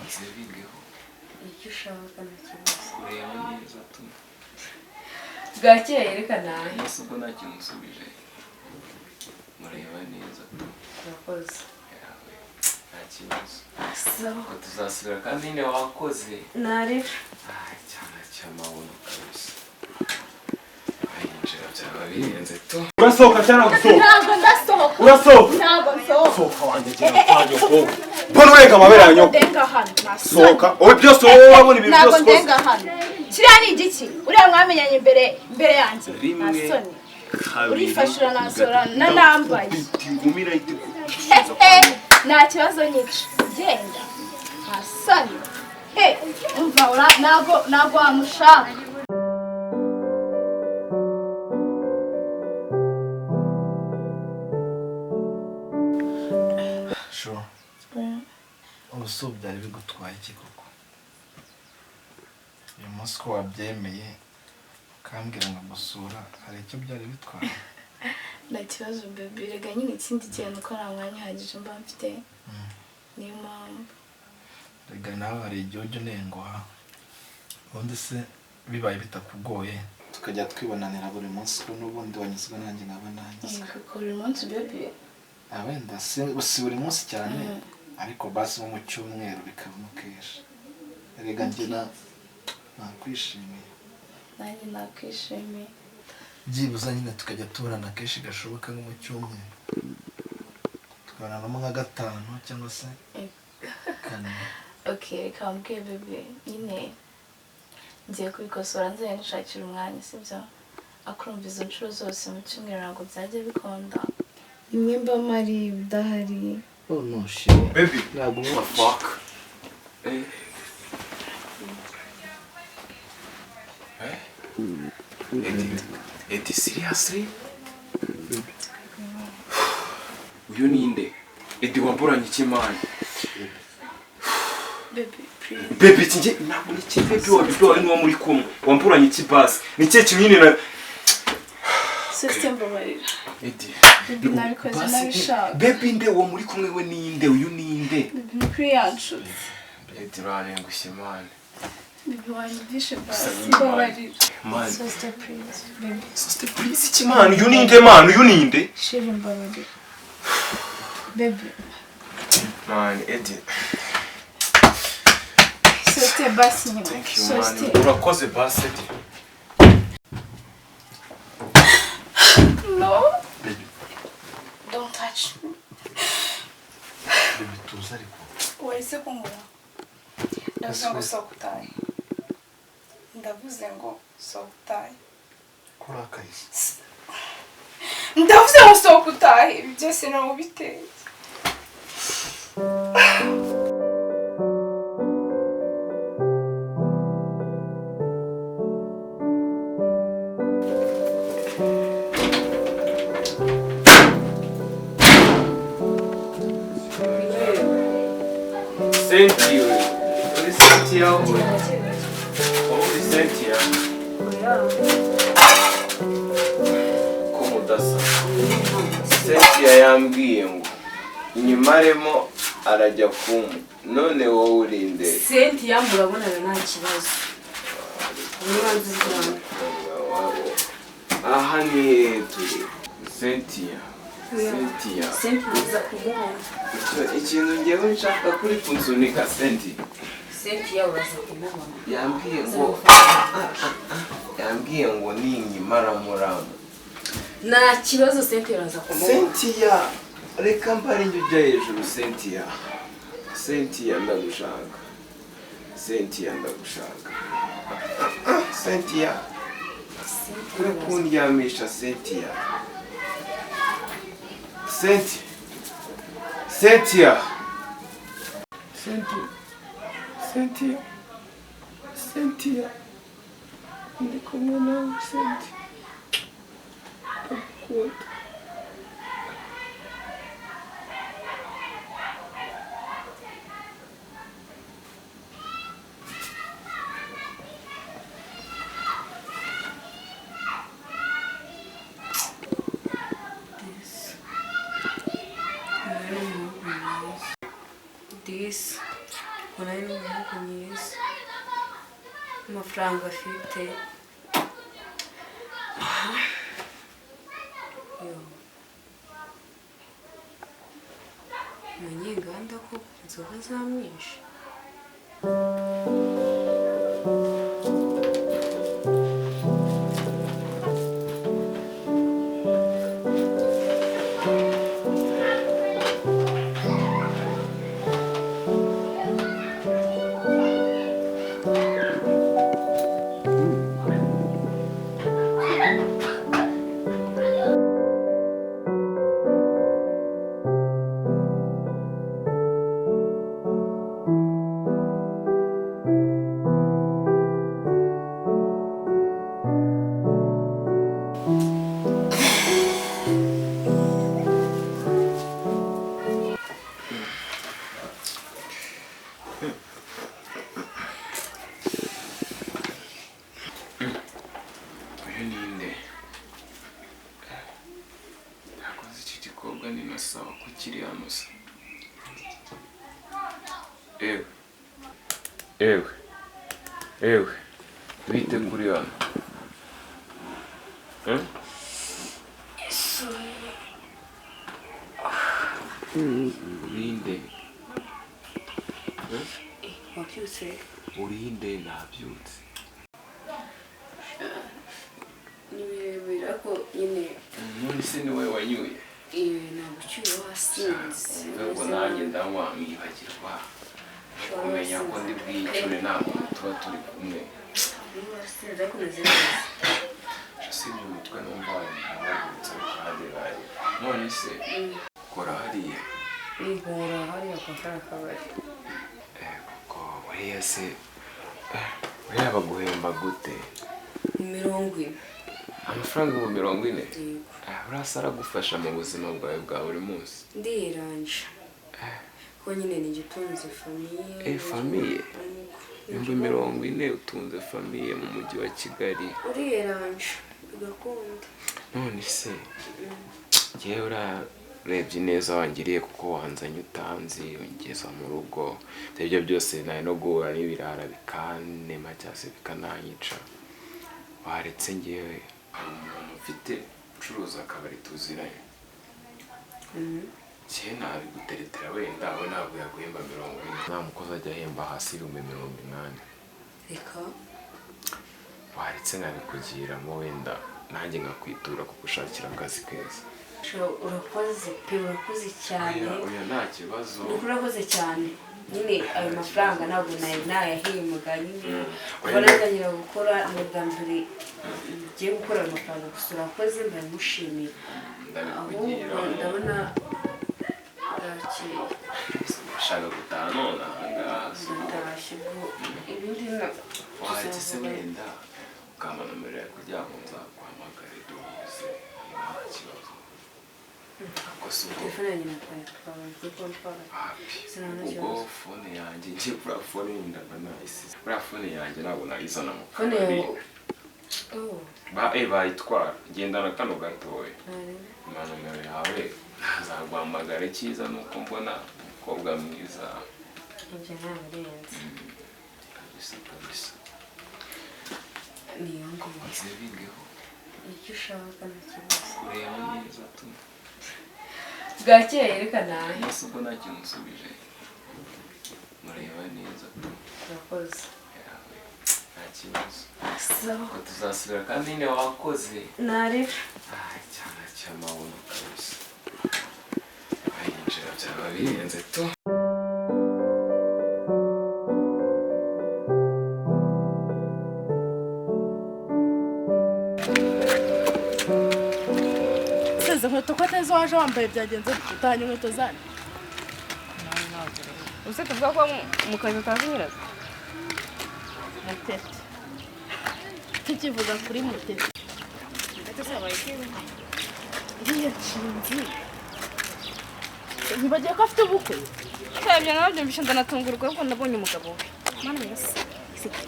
Nsevingeho. Icyo ushaka, nta kibazo. Kureba neza tu. Bwakeye, reka nawe. Umunsi ubwo nta kintu usubije, mureba neza tu. Urakoze. Yawe, nta kibazo. Sawa. Ubwo tuzasubira kandi nyine wakoze. Narira. Ah, cyana cy'amabuno kabisa, ayinjira byaba birenze tu. Urasohoka cyangwa gusohoka? Ntabwo ndasohoka. Urasohoka? Ntabwo nsohoka. Sohoka wanjye, genda kwa nyoko. Mbona urenga amabere ya nyoko. Ndenga hano nta soni. Sohoka wowe, byose wowe wabona ibintu Ntabwo byose ukoze. ndenga hano. Kiriya ni igiki? Uriya mwamenyanye mbere yanjye, nta Rimwe, soni. kabiri, Urifashe uranasora gatatu. nanambaye. Ndagukubita ingumi irahita Hehe, nta kibazo, nyica genda, nta soni. He, umva, ntabwo wamushaka. Sure. Ubu si ubu byari bigutwaye iki koko? Uyu munsi ko wabyemeye ukambwira ngo gusura, hari icyo byari bitwaye? Nta kibazo baby, rega nyine ikindi gihe nuko nta mwanya uhagije mba mfite, niyo mpamvu. Rega nawe hari igihe ujya unenguha. Ubundi se bibaye bitakugoye tukajya twibonanira buri munsi, ko n'ubundi wanyuzwe nanjye nkaba nanyuzwe? Yego, buri munsi baby? Ah, wenda si buri munsi cyane, ariko basi nko mu cyumweru bikabamo kenshi. Rega njye nakwishimiye. Nanjye nakwishimiye. Byibuze nyine tukajya tubonana kenshi gashoboka, nko mu cyumweru tukabonanamo nka gatanu cyangwa se kane. Ok, reka mbwiye baby, nyine ngiye kubikosora, nzajya nishakira umwanya, sibyo? Akurumva izo nshuro zose mu cyumweru ntabwo byajya bikunda, rimwe mba mpari udahari. Oh no shit. Baby. Ntabwo. What the fuck? Eh? Eh? Eddie, Eddie, seriously? Uyu ni nde? Eddie, wamburanye iki man? Baby, please. Baby, iki nge ntabwo ni iki baby wabibwiwe n'uwo muri kumwe. Wamburanye iki basi? Ni ikihe kintu nyine na Sister, mbabarira. Eddie. Baby, nabikoze Basi, nabishaka. Baby nde uwo muri kumwe we ninde? Uyu ninde? Baby, ni kuri ya nshuti. Eddie, urarengushye man. Baby, wanyumvishe basi. Gusa Mbabarira. Man. Sister, please, baby. Sister, please iki man? Uyu ninde man? Uyu ninde? Chérie, mbabarira baby. Man, Eddie. Sister, basi nyuma. Thank you man. Sister. Urakoze basi Eddie. No. Baby. Don't touch me. Baby, tuza ariko. Wahise kunkura. Ndavuze ngo sohoka utahe. Ndavuze ngo sohoka utahe. Kurakaye? Ndavuze ngo sohoka utahe. Ibi byose nawe ubiteye. Cynthia, uri Cynthia we? Wowe uri Cynthia? Ko mudasa? Cynthia yambwiye ngo nyimaremo arajya kumwe, none wowe urinde? Cynthia murabonana, nta kibazo, niba nzi cyane. Aha ni hehe turi? Cynthia, Cynthia. Cynthia uza kumubona. Ikintu ngewe nshaka kuri kunsunika Cynthia. Cynthia uraza kumubona. Yambwiye ngo ninyimara muramu. Nta kibazo, Cynthia uraza kumubona. Cynthia, reka mbare njye ujya hejuru. Cynthia, Cynthia, ndagushaka. Cynthia, ndagushaka. Cynthia, uri kundyamisha Cynthia. Cynthia, Cynthia, Cynthia, Cynthia, Cynthia, ndi kumwe nawe Cynthia, ndagukunda. This. Mbona ari n'umuhungu mwiza, amafaranga afite. Yo. Umunyenganda ko inzoga zamwishe. Uyu ni nde? Nakoze iki gikobwa ni na sawa ko kiri hano se? Ewe. Ewe. Ewe. Bite kuri hano? Eh? Urinde. Eh? Wabyutse? Urinde nabyutse. Ni birebire ariko nyine None se ni wowe wanyoye? Ntabwo ucyuye wasinze. Ubwo nanjye ndanywa nkibagirwa kumenya ko ndi bwicure nta muntu tuba turi kumwe. Wasinze ariko umeze neza. Usibye umutwe numva wahagurutse kandi baye. None se ukora hariya? Nkora hariya kwa kariya kabari. Kuko buriya se buriya baguhemba gute? 40. Amafaranga 40,000? Yego. Buriya se aragufasha mu buzima bwawe bwa buri munsi? Ndiranje. Ko nyine ni igitunze famille. Famille? 40,000 utunze famille mu mujyi wa Kigali. Uriyeranje bigakunda. None se njyewe urarebye neza wangiriye kuko wanzanye utanzi ungeza mu rugo. Ibyo byose nari no guhura n'ibirara bikanema cyangwa se bikananyica. Waretse njyewe hari umuntu ufite ucuruza akabari tuziranye. Njye nabiguteretera wenda we ntabwo yaguhemba 40. Nta mukozi ajya ahemba hasi 80,000. Reka. Waretse nkabikugiramo wenda nanjye nkakwitura kugushakira akazi keza. Urakoze pe, urakoze cyane. Oya nta kibazo. Urakoze cyane. Nyine ayo mafaranga ntabwo nari nayahembwa nyine. Kuva natangira gukora ni ubwa mbere ngiye gukora ayo mafaranga, gusa urakoze ndamushimiye. Ahubwo ndabona bwakeye. Ushaka gutaha none aha ngaha? Ndatashye ubwo ibindi Waretse se wenda ukampa nomero yawe kugira ngo nzaguhamagare duhuze nta kibazo. Telefone yanjye natwaye twabonye kuri kontwari. Ubwo fone yanjye ngiye kuri fone ndaba nayisize. Buriya fone yanjye ntabwo nayizana mu kabari. Bayitwara gendana kano gatoya. Mpa nomero yawe nzaguhamagara. Icyiza ni uko mbona umukobwa mwiza. Ibyo ntabirenze. Kabisa kabisa. Niyo ngoma. Nsevingeho. Icyo ushaka nta kibazo. Kureba neza tu. Bwakeye reka nawe. Ese ubwo nta kintu nsubije. Mureba neza tu. Urakoze. Nta kibazo. Ko tuzasubira kandi nyine wakoze. Narira. Cyane cy'amabuno kabisa. Bayinjira byaba birenze tu. Seze inkweto ko atari zo waje wambaye byagenze utahanye inkweto zanyu. Ubuse tuvuga ko mu kazi utazi nyirazo? Mutete. Tukivuga kuri Mutete. Iriya nshinzi. Ntibagiye ko afite ubukwe. Ibyo nabyumvise ndanatungurwa kuko ndabonye umugabo we. Mana yose.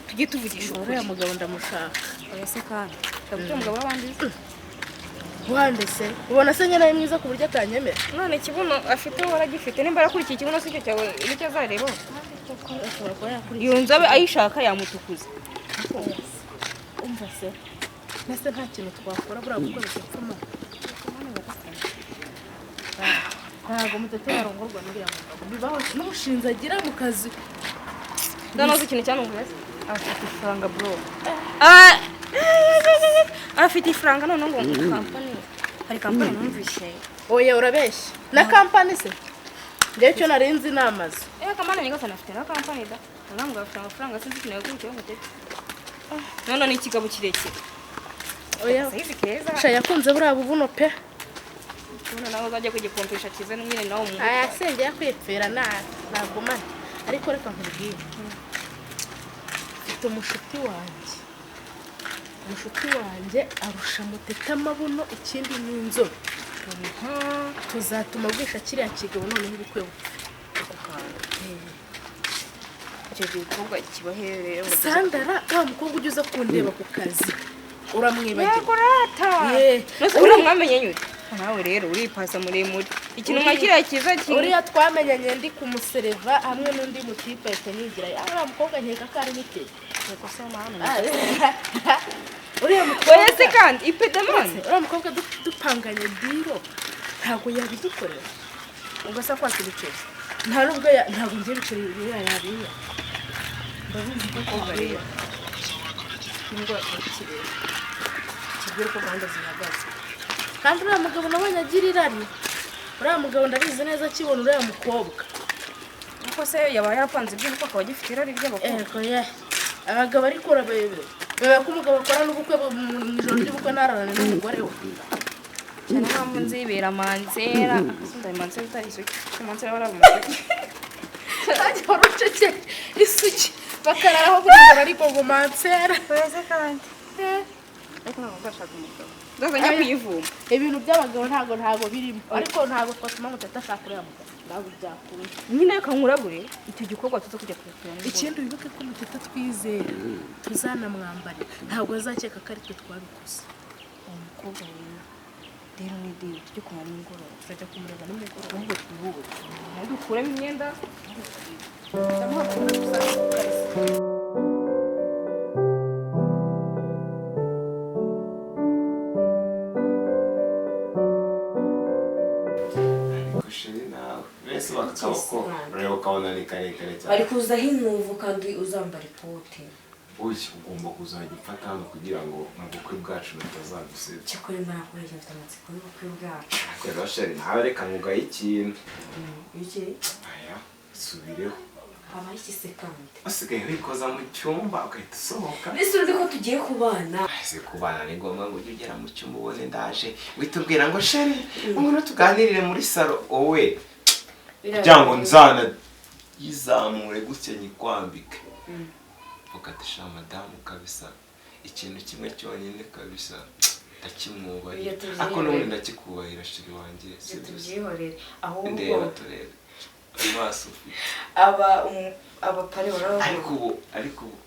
Tujye tuvugisha ukuri. Uriya mugabo ndamushaka. Oya se kandi. Ushaka umugabo w'abandi? Wande se? Ubona se nyine ari mwiza ku buryo atanyemera? None ikibuno afite wowe aragifite, nimba arakurikiye ikibuno si cyo cyawe nicyo azareba. Ashobora kuba yakurikiye. Iyo nzobe ayishaka yamutukuza. Umva se, nese nta kintu twakora buriya bukwe bugapfuma? Ntabwo Mutete yarongorwa n'uriya mugabo, bibaho n'umushinzi agira mu kazi. Noneho uzi ikintu cyantunguye se? Afite ifaranga bro. Afite ifaranga, noneho ngo kampani, hari kampani numvise. Oya, urabeshya, na kampani se? Njyewe icyo nari nzi ni amazu. Eh, kampani nyagasani, afite na kampani da. Ntabwo afite amafaranga, sinzi ikintu yakurikiyeho Mutete. Noneho ni ikigabo kirekire. Oya. Size keza. Sha, yakunze buriya bubuno pe. Ubuno nawe uzajya kugipompesha kize nyine nawe umuntu. Aya, sengera kwipfira nagumane. Ariko reka nkubwire, mfite umushuti wanjye arusha Mutete amabuno, ikindi ni inzobe. Tuzatuma bwisha kiriya kigabo, noneho ubukwe bupfe. Ako kantu. Icyo gikorwa kibahereye ngo Sandara, wa mukobwa ujya uza kundeba ku kazi, uramwibagiwe? Yego rata. Ye. Nose uriya mwamenye nyute? Nawe rero uripasa muremure. Ikintu nka kiriya cyiza Uriya twamenyanye ndi kumusereva hamwe n'undi mutipe, ahita nigira uriya mukobwa, nkeka ko ari miteye. Yego se mama. Uriya mukobwa. Oya se kandi ipedamani. Uriya mukobwa dupanganye deal, ntabwo yabidukorera. Ubwo se kwaka ibiceri? Nta nubwo ntabwo ngiye ibiceri biriya yabiya, ndabizi ko Umukobwa yabiya. rero. Indwara ikirere. Kibwira uko gahunda zihagaze. Kandi uriya mugabo nabonye agira irari, uriya mugabo ndabizi neza akibona uriya mukobwa. Kuko se yaba yarapanze iby'ubukwe akaba agifite irari ry'abakobwa. Ego ye, abagabo ariko urabebe beba ko umugabo akora n'ubukwe mu ijoro ry'ubukwe ntararane n'umugore we. Cyane mpamvu nzibera mansera. Sunda mansera utari isuki. Mansera bari umusuki. Nanjye wari uceceke isugi bakararaho buri joro, ariko ngo mansera. Oya se kandi. Ariko ntabwo nzashaka umugabo. Nzaza njya kuyivuma. Ibintu by'abagabo ntabwo birimo, ariko ntabwo twatuma Mutete ashaka uriya mugabo, ntabwo byakunda. Nyine reka nkurabure icyo gikorwa tuza kujya kwisura. Ikindi wibuke ko Mutete twizera tuzanamwambarira, ntabwo azakeka ko ari twe twabikoze. Uwo mukobwa rero ni deal, tujye kumara nimugoroba. Turajya kumureba nimugoroba. Ahubwo twihute. Dukuremo imyenda. Ndamuha kumwe gusa kabisa. Ariko chéri, nawe mbese akaboko ureba ukabona ni karekare cyane. Bari kuzaho inkovu kandi uzambara ikote. Uyu ugomba kuzajya umfata hano kugira ngo mu bukwe bwacu batazagusebya. Cyakora imana yakoresha, mfite amatsiko y'ubukwe bwacu. Ariko rero chéri, nawe reka ngugaye ikintu. Iki? Aya, subireho. Habaye iki se kandi? Usigaye wikoza mu cyumba ugahita usohoka. Mbese uzi ko tugiye kubana? Ese kubana ni ngombwa ngo ujye ugera mu cyumba ubone ndaje uhita ubwira ngo chéri, ngwino tuganirire muri salon? Wowe kugira ngo nzana yizamure gutya nyikwambike, ukatisha madamu kabisa, ikintu kimwe cyonyine kabisa ndakimwubahira. Iyo tubyihorere. Ariko n'ubundi ndakikubahira, chéri wanjye. Ibyo Si byo se? Tubyihorere ahubwo. Ndeba turebe amaso ufite. Aba abapare baraba. Ariko ubu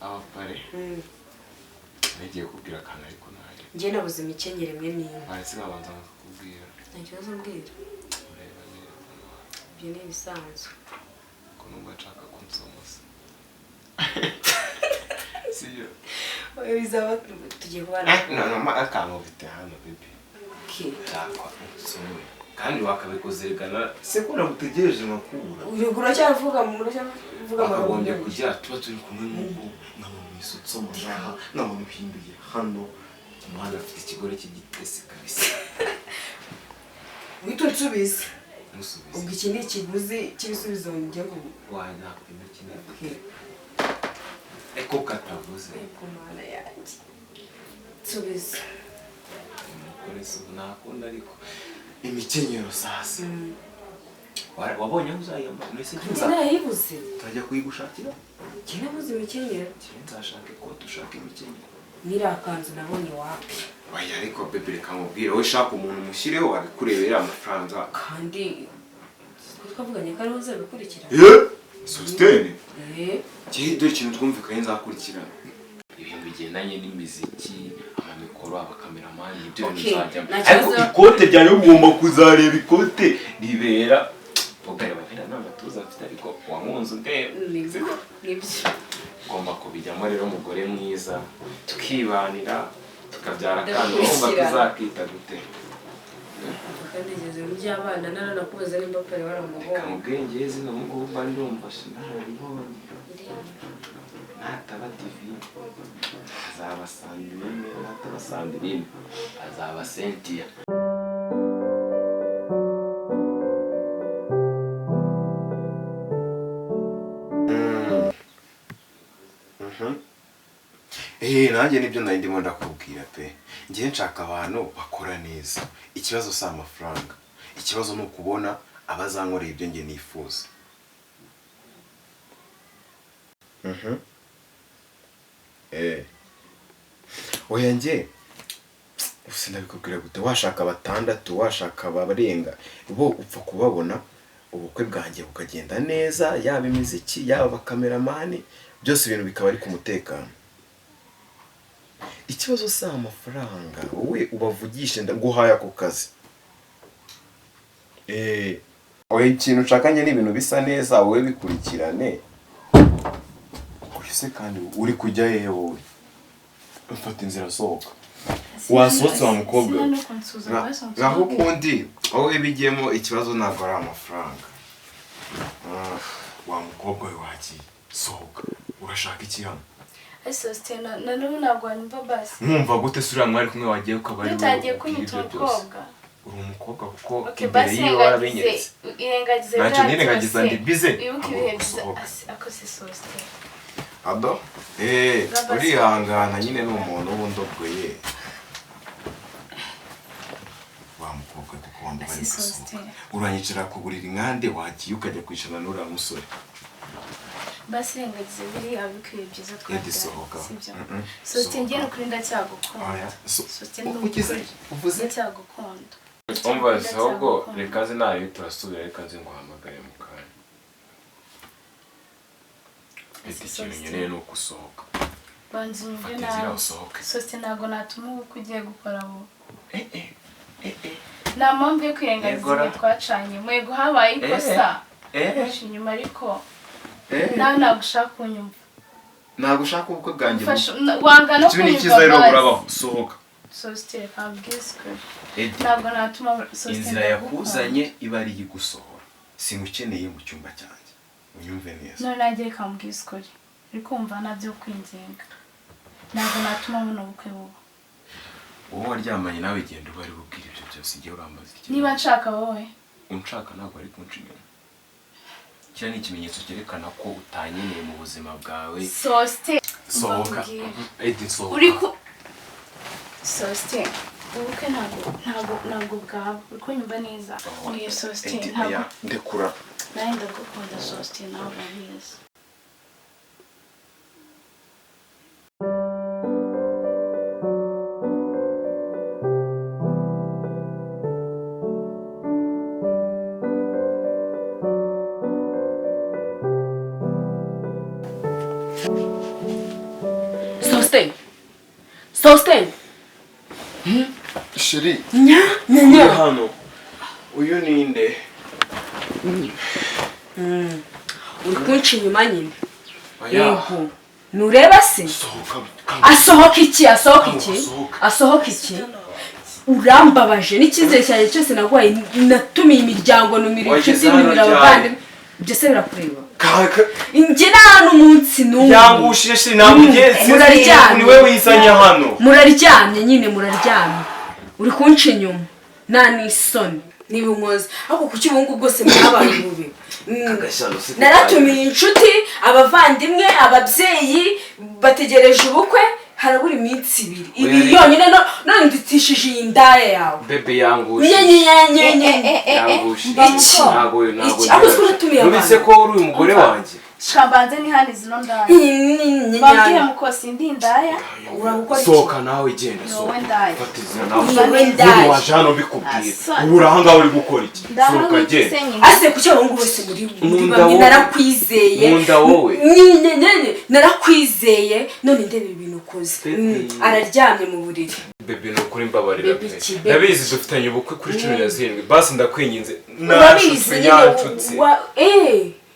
abapare nagiye kubwira akantu, ariko ntari Njye nabuze imikenyero imwe n'imwe. Baretse nkabanza nkakubwira. Nta kibazo, mbwira. Ureba neza. Ibyo ni ibisanzwe. Ko numva nshaka kunsoma se, sibyo? Bizaba tugiye kubana. No, akantu ufite hano, bébé. Okay. Nshaka unsome kandi wakabikuzirikana se ko nagutegereje nkakubura. Uracyavuga Wakagombye amagambo. kujya tuba turi kumwe nk'ubu, nkabona unsoma ngaha, nkabona uhinduye hano, umuhanda afite ikigore cy'igitesi kabisa. Uhita unsubiza. Musubize. Ubwo iki ni ikiguzi cy'ibisubizo ngiye ku Wanapima kinini eko katavuze. Ku Mana yanjye, nsubiza. Umugore se ubu ntakunda, ariko imikenyero sasa wabonye aho uzayambara mbese? Njye narayibuze. Turajya kuyigushakira. Njye nabuze imikenyero. Njye nzashaka ikote, ushaka imikenyero. N'iriya kanzu nabonye wapi. Oya, ariko bébé, reka nkubwire, wowe ushaka umuntu umushyireho wabikurebera amafaranga. Kandi twe twavuganye ko ariwe uzabikurikira. Ye sositene. Eh. Njyewe dore ikintu twumvikanye nzakurikirana, ibintu bigendanye n'imiziki, ama mikoro, abakameramani, nibyo bintu Okay, nzajyamo. nta Ariko kibazo. ikote ryanjye ugomba kuzareba ikote ribera bogare babera nta gatuza mfite, ariko wankunze undeba. Nibyo, nibyo. Ugomba kubijyamo rero, umugore mwiza, tukibanira, tukabyara akana. Urumva Ndakurikirana. tuzakita gute? Kandi ngeze mu by'abana naranakubaza nimba pare Reka waramubonye. Mu bwenge zino ubu ngubu mba ndumva narabibonye. Nataba Divine azaba Sandrine, nataba Sandrine azaba Cynthia. Nanjye nibyo nari ndimo ndakubwira pe. Ngiye nshaka abantu bakora neza. Ikibazo si amafaranga, ikibazo ni ukubona abazankorera ibyo njye nifuza. Oya, njye gusa ndabikubwira gute? Washaka batandatu, washaka abarenga, bo upfa kubabona, ubukwe bwanjye bukagenda neza, yaba imiziki, yaba abakameramani, byose ibintu bikaba ari ku mutekano. Ikibazo si amafaranga. Wowe ubavugishe, ndaguhaye ako kazi. Oya, ikintu nshakanye ni ibintu bisa neza, wowe bikurikirane. Uyu se kandi uri kujya hehe wowe? Mfata inzira, sohoka. Wasohotse wa mukobwa we. Naho ukundi wowe bijyemo, ikibazo ntabwo ari amafaranga. Wa mukobwa we, wagiye, sohoka. Urashaka iki hano? Ese na n'ubu ntabwo wanyumva basi? Mwumva gute se? Uriya mwari kumwe wagiye ukaba ari wowe Dutangiye ubwira kunyita ibyo byose. umukobwa. Uri umukobwa kuko Okay, imbere basi yiwe warabinyeretse. irengagize Ntacyo biriya nirengagiza, byose. ndi bize. Wibuke ibihe Haguruka byiza. usohoke. Akoze sosite. Ado, urihangana nyine, ni umuntu w'undobweye wa mukobwa, kuko wambaye Asi ugasohoka. sosite. Uranyicara ku buriri nkande, wagiye ukajya kwicarana n'uriya musore. Basi irengagize biriya, wibuke ibihe byiza Edi, twagiranye, sohoka. sibyo? Mm-mm. Sosite, Sohoka. njye ni ukuri ndacyagukunda. Oya, Sosite, ni ugize ukuri uvuze ndacyagukunda. Umva se, ahubwo Ndacyagukunda. reka nzi nayo turasubira, reka nzi nguhamagare mu kanya. Ati ikintu nkeneye ni uko usohoka. Banza unyumve. Fata inzira Nawe usohoke. sosite, ntabwo natuma ubukwe ugiye gukora wowe. Nta mpamvu yo kwirengagiza Yegora. ibihe twacanye. Mwego, habaye ikosa nkoresha inyuma, ariko nawe ntabwo ushaka kunyumva. Ntabwo ushaka ubukwe bwanjye. Wanga no Ikibi ni kunyumva. cyiza rero. Basi. Urabaho, sohoka. Sosite, reka mbwize ukuri. Edi, Ntabwo natuma sosite. inzira Ndagukunda. yakuzanye iba ari igusohora. Singukeneye mu cyumba cyanjye, unyumve neza. None nanjye reka mbwize ukuri, uri kumva? Nabyo kwinginga, ntabwo natuma buno bukwe buba. Wowe waryamanye nawe, genda uba ari bubwire ibyo byose. Igihe urambaza iki? Niba nshaka wowe. Unshaka ntabwo ari kunca inyuma. Kiriya ni ikimenyetso cyerekana ko utanyeneye mu buzima bwawe. Sosite. Sohoka. Mbabwire. Edi, sohoka. Uri ku sosite, ubukwe ntabwo bwaba. Uri kunyumva neza? Oya sosite. Edi, Ntabwo. oya, ndekura. Nanjye ndagukunda sosite, nawe urabizi. Sositeni, Sositeni. Chérie. Nya nya nya. Hano. Uyu ni nde? Uri kunca inyuma nyine? Oya. Yego, ntureba se? Sohoka. Asohoka iki? Asohoka iki? Asohoka. Asohoka iki? Urambabaje n'icyizere cyanjye cyose naguhaye. Natumiye imiryango, numira Wageze inshuti, hano numira ryari? abavandimwe. Ibyo se birakureba? Kaka. Njye nta n'umunsi n'umwe. Yangushije shi, ntabwo ugiye. Muraryamye. Ni we wizanye hano. Muraryamye nyine, muraryamye. Uri kunca inyuma, nta n'isoni niba unkoze. Ariko kuki ubu ngubu bwose mwabaye bubi? Naratumiye inshuti, abavandimwe, ababyeyi bategereje ubukwe, harabura iminsi ibiri, ibiri yonyine. None ndutishije iyi ndaya yawe. Bebe, yangushije. Nyenyenyenyenye. Yangushije. Iki? Ntabwo ntabwo. Iki? Ahubwo se uratumiye Nubise abantu? ko uri umugore wanjye. Shika mbanze nihane zino ndaya. Babwire mukosi ndi indaya. Uragukora iki? Sohoka nawe, genda. Ni wowe Sohoka. ndaya. Fata izina nawe. Ni wowe ndaya. Ubu waje hano mbikubwira. Asante. Ubu uri ahangaha uri gukora iki? Sohoka, Ndahamwe genda. se nyine. Ase kuki abahungu bose muri Nkunda bamwe? wowe. Narakwizeye. Nkunda wowe. Nyine nyine narakwizeye, none ndeba ibintu ukoze. Baby. Araryamye mu buriri. Bébé, ni ukuri mbabarira Baby pe. ki, baby? Ndabizi dufitanye ubukwe kuri 17. Basi ndakwinginze. Urabizi Nashutse, nyine. yanshutse.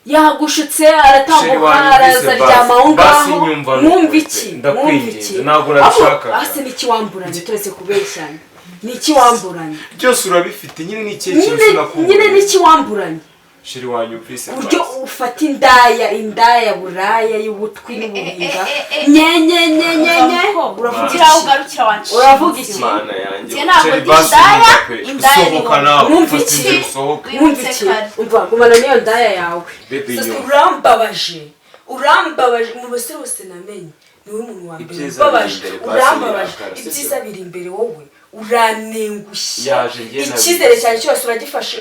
Yagushutse Chéri aratambuka wanjye, araza basi, aryama aho basi ngaho. nyumva Mwumva nukuri iki? pe, ndakwinginze, Mwumva iki? ntabwo nabishakaga. Ase niki wamburanye turetse kubeshyana? Niki wamburanye? Byose urabifite nyine, ni ikihe kintu Nyine sinakubonye? nyine niki wamburanye? Chéri wanyumvise? Uburyo Basi. ufata indaya, indaya buraya y'ubutwi n'ubuhinga, nye nye nye nye nye, uravuga Gira aho iki? ugarukira wanshinze. Uravuga iki? Mana yanjye. Njye ntabwo Chéri, ndi basi indaya, nyumva pe. indaya ni Sohoka wowe. nawe. Mwumva Fata iki? inzira usohoke. Mwumva iki? Wibutse kare. Umva, gumana n'iyo ndaya yawe. Baby, Sasa nyumva. urambabaje, urambabaje. Mu basore bose namenye, niwe muntu wa mbere Ibyiza biri umbabaje. imbere, basi Urambabaje. birakara, sibyo? Ibyiza biri imbere, wowe uranengushye. Yaje, njye nabizi. Icyizere cyawe cyose uragifashe,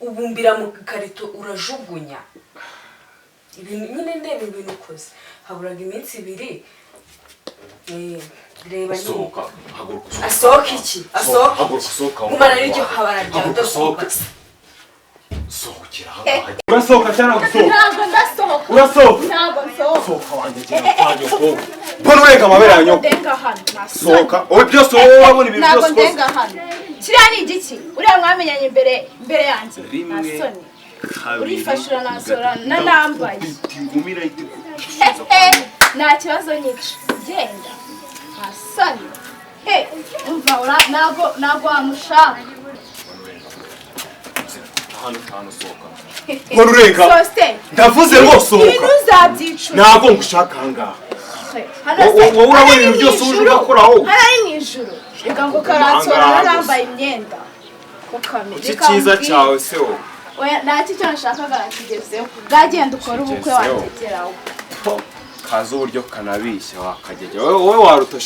ubumbira mu ikarito urajugunya. Ibintu nyine, ndeba ibintu ukoze, haburaga iminsi 2. Reba nyine. Sohoka, haguruka usohoke. Asohoka iki? Asohoka? Haguruka usohoka aho Gumana ngaho. n'iryo habara ryawe. Haguruka usohoke. Dore. Sohokera ahangaha. Urasohoka cyangwa gusohoka? Ntabwo ndasohoka. Urasohoka? Ntabwo nsohoka. Sohoka wanjye, genda kwa nyoko. Mbona urenga amabere ya nyoko. Ndenga hano. Sohoka wowe, byose wowe wabona ibintu Ntabwo byose ukoze. ndenga hano. Kiriya ni igiki? Uriya mwamenyanye mbere mbere yanjye. Rimwe, Nta soni. kabiri, Urifashe uransora gatatu. nanambaye. Ingumi irahita Nta kibazo, nyica. Genda. Nta soni. He, umva ntabwo wamushaka. Hano hano, sohoka. Mbona urenga. Sosite. Ndavuze ngo sohoka. Ibintu uzabyicuza. Ntabwo ngushaka ahangaha. Hano se Wowe urabona hano ari ibintu mu byose uje ijuru. ugakora wowe. Hano ari mu ijuru. Reka ngo karansora Ahangaha narambaye imyenda. Ko kamere. Iki cyiza cyawe se wowe? Oya, nta cyo nashakaga nakigezeho. Bwagenda ukora ubukwe Kigezeho. wangegeraho. Kazi uburyo kanabishya wakagegera wowe waruta.